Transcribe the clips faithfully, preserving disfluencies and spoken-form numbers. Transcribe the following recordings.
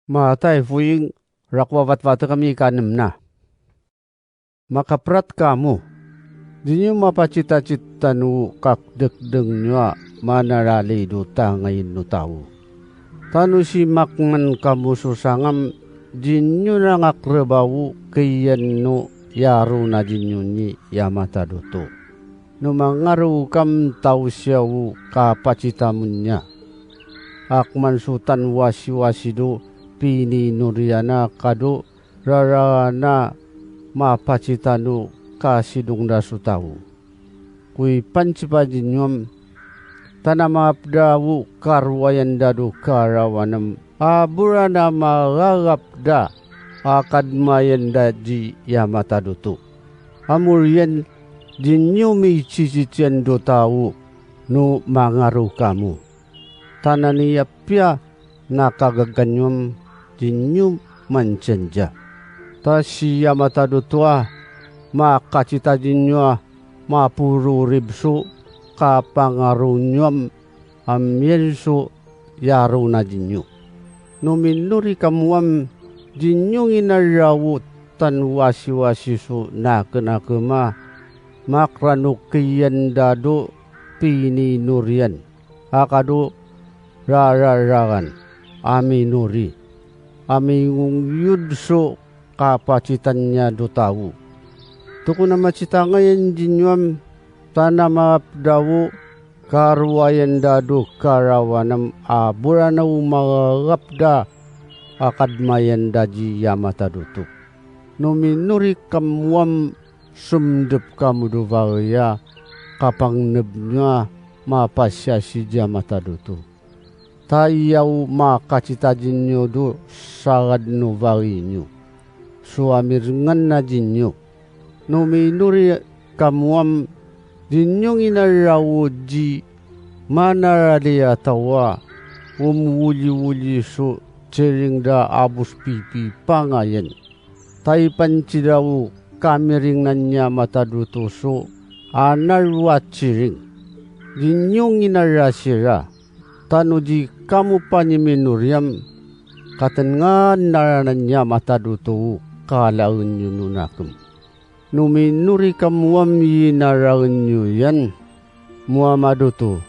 Matay foing, rakowa vatvat kami ka nem na. Makaprat kamo. Di nyo mapacitacita no kakdekdeng nyo a manarali do tangayin o taw. Tano si makman kamo so sangam, di nyo nangakrebawo kiyan no yaro na di nyo ni ya matadoto. No mangaro kam taw siya o kapacita mo niya. Akman so tan wasiwasi do pininoriyan a kado raraan a mapacita no kasidong da so taw. Koy pancipa di nyo am, tanamap da o karowayan da do karawanem a boran a magagap da a kadmayan da di ya matadoto. Amoriyan di nyo miciciciyan do taw no mangaro kamo. Tanani apiya na kagaga nyo am di nyo mancenja. Ta si ya matadoto a makacita di nyo a mapororib so kapangaro nyo am, amiyan so yaro na di nyo. No minori kamo am, di nyo nginarawo tan wasiwasi so nakenakem a makrano kiyan da do pininoriyan a kado rararaan a minori a mingongyod so kapacitan niya do taw. Tokona macitangayan di nyo am, tanamap da o karowayan da do karawanem a boran a o magagap da a kadmayan da di ya matadoto. No minori kamo am, somdep kamo do vagay a kapangneb nyo a mapasiyasi di ya matadoto. Ta iya o makacita di nyo do sagad no vagay nyo so amirengan na di nyo. No minori kamo am, di nyo nginarawo di manarali a taw a omowoliwoli so ciring da a bo so pipipangayan. Ta ipanci da o kamiringnan niya matadoto so anaro a ciring. Di nyo nginara siran. Tano di kamo paniminori am, katengan na ranan niya matadoto o kalaen nyo no nakem. No minori kamo am, inaraen nyo iyan mo a madoto.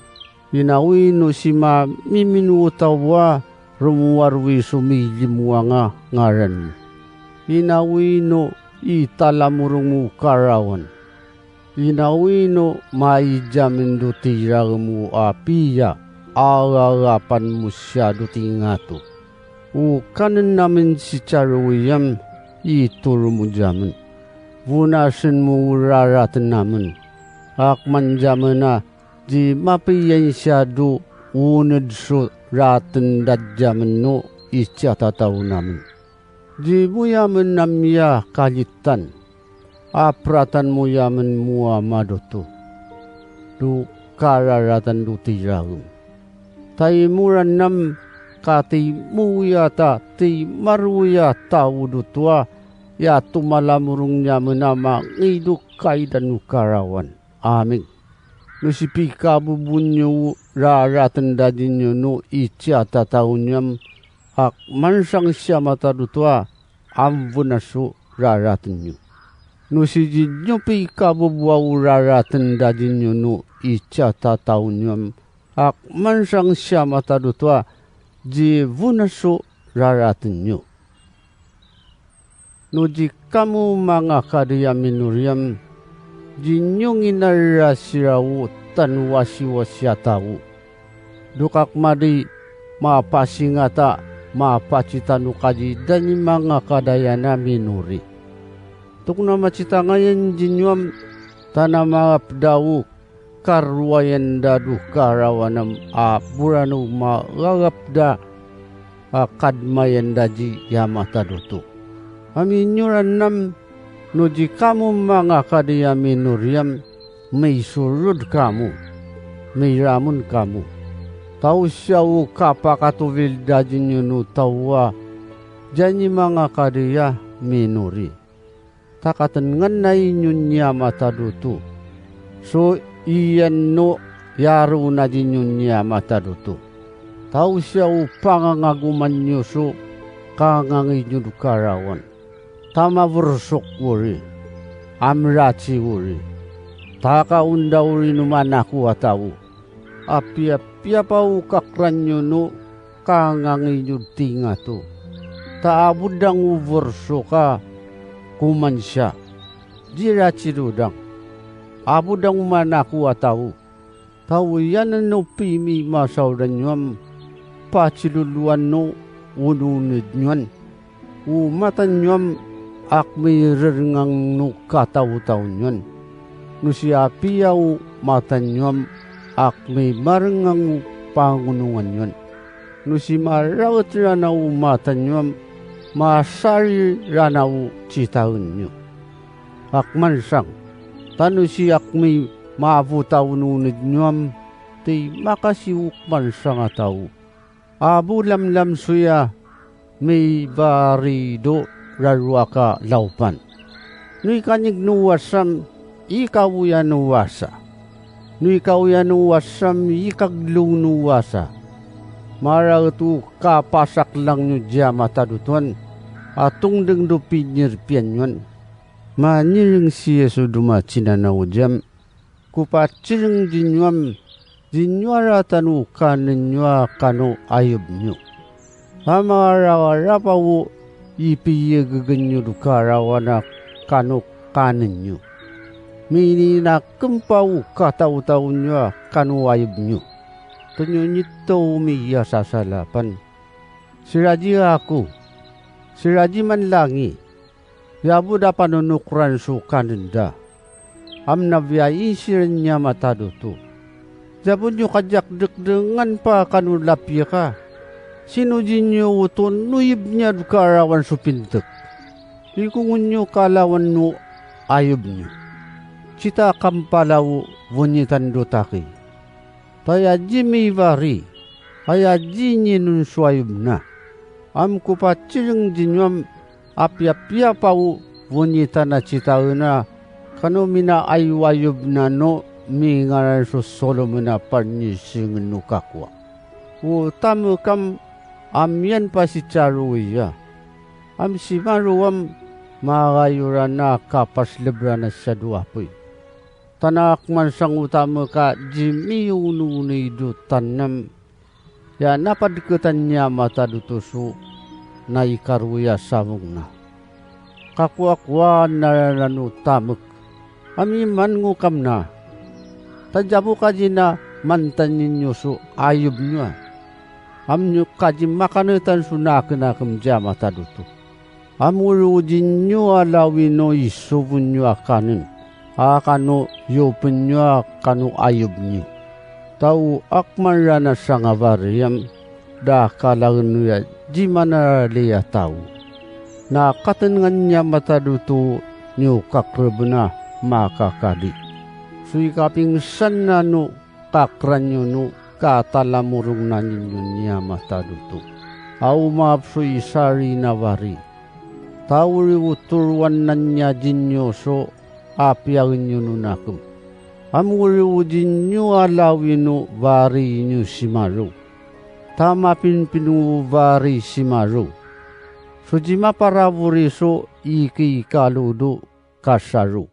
Inawi no si mamimino o taw a romowarowi so milimowa nga ngaran mo. Inawi no italamorong mo o karawan. Inawi no maijamen do tiraem o apiya a gagapan mo siya do tingato. O kanen amen si Carowi am, itoro mo jamen. Vonasen mo o raraten amen. Akman jamen a di mapiya insiya do oned so raten da jamen no i siyatataw namen. Di moyamen a miyakalitan a pratan moyamen mo a madoto do kararatan do tiraem. Ta imoran am ka timoya ta timaroya taw doto a iya tomalamorong niyamen a mangido kaidan o karawan. Amin. No si pikabobo niyo o raraten da di niyo no i siyatataw niyo am, ak mansang siya matadoto a amvona so raraten niyo. No si di niyo pikaboboa o raraten da di niyo no i siyatataw niyo am, ak mansang siya matadoto a di vona so raraten niyo. No di kamo manga kadi a minori am, di niyo nginara sirawo tan wasiwasi a tawo. Dokak madi mapasingata, mapacita no kadi dani manga kadayan a minori. Tokona macitangayan di niyo am, tanamap da o karowayan da do karawan am a borano magagap da a kadmayan da di ya matadoto. Aminyoran am, no di kamo manga kadi a minori am, misorod kamo, miramon kamo. Taw siya o kapakatowil da di niyo no taw a dani manga kadi a minori. Ta katenganay niyo niya matadoto so iyan no yaro na di niyo niya matadoto. Taw siya o pangangagoman niyo so kangangay niyo do karawan. Ta mabersok wari, a meraci wari, ta kaonda wari no manako a taw. Apiya, apiya paw o kakran iyo no kangangay iyo di ngato, ta a bo dang o bersoka ko manosiya, di raci rodang. A bo dang o manako a taw, ta oyanen o pimimasaodan iyo am pacilolowan o ononed iyo an. O mata niyo am a kemirerengang o katawtaw niyo an, no si apiya o mata niyo am a kemimarengang o pangonongan iyo an, no si maraot rana o mata niyo am masari rana o citaen iyo. Akmansang, ta no si a kemimabota o ononed iyo am, ti makasi o kmansang a taw. A bo lamlam soya mibari do rarowaka laopan. No ikanyeg no wasam, ikaoyan o wasa. No ikaoyan o wasam, ikaglow no wasa. Maraot o kapasaklang iyo diya matadotoan a tongdeng do pinirpiyan iyo an. Manireng si Yesu do macinanaw diya am, ko patireng di niyo am, di niyo a ratan o kanen iyo a kano ayob niyo. A mararawara paw o ipiyegegen iyo do karawan a kano kanen iyo. Mininakem paw o katawtaw niyo a kano ayob niyo. Tonyo nito o miyasasalapan. Sira di ako, sira di manlangi, ya bo da panonokoran so kanen da. Am na biyain siran niya matadoto. Ya bo niyo kajak dekdengan pa kano lapiya ka. Sino di niyo oto no ib niya do karawan so pintek? Ikongon iyo kalawan o ayob niyo. Cita kampala o bonitan do taki. Ta aya di mibari, aya di ninon so ayob na. Am ko patireng di niyo am, apiyapiya paw o bonitan a citaen a kano minaayoayob na no mingaran so Solomon a parnisingen o kakowa. O tamek am a miyanpasitaro iya. Am si maro am magayo rana a kapasleb rana sa do apoy. Tana akman sangkoto a meka di miyonono i do tanam ya napadketan niya matadoto so na ikaro iya sabong na. Kakowakowa na ranan o tamek a miman ngo kamna. Tadjabo kaji na mantanin iyo so ayob niyo a. Am niyo kaji makanetan so nakenakem diya matadoto. Am wiri o di niyo a lawin o isobo niyo a kanen a kano iyopen iyo a kano ayob niyo. Ta o akman rana sangabari am da kalagen oya di manarali a taw. Na katenengan niya matadoto niyo kakreben a makakadi. So ikapingsan na no kakran iyo no katalamorong na niyo niya matadoto a omaap so isa ri na bari. Ta wiri o toroan na niya di niyo so apiya niyo no nakem. Am wiri o di niyo a lawin o bari niyo si maro. Ta mapinpin o bari si maro. So di maparabori so ikikalo do kasaro.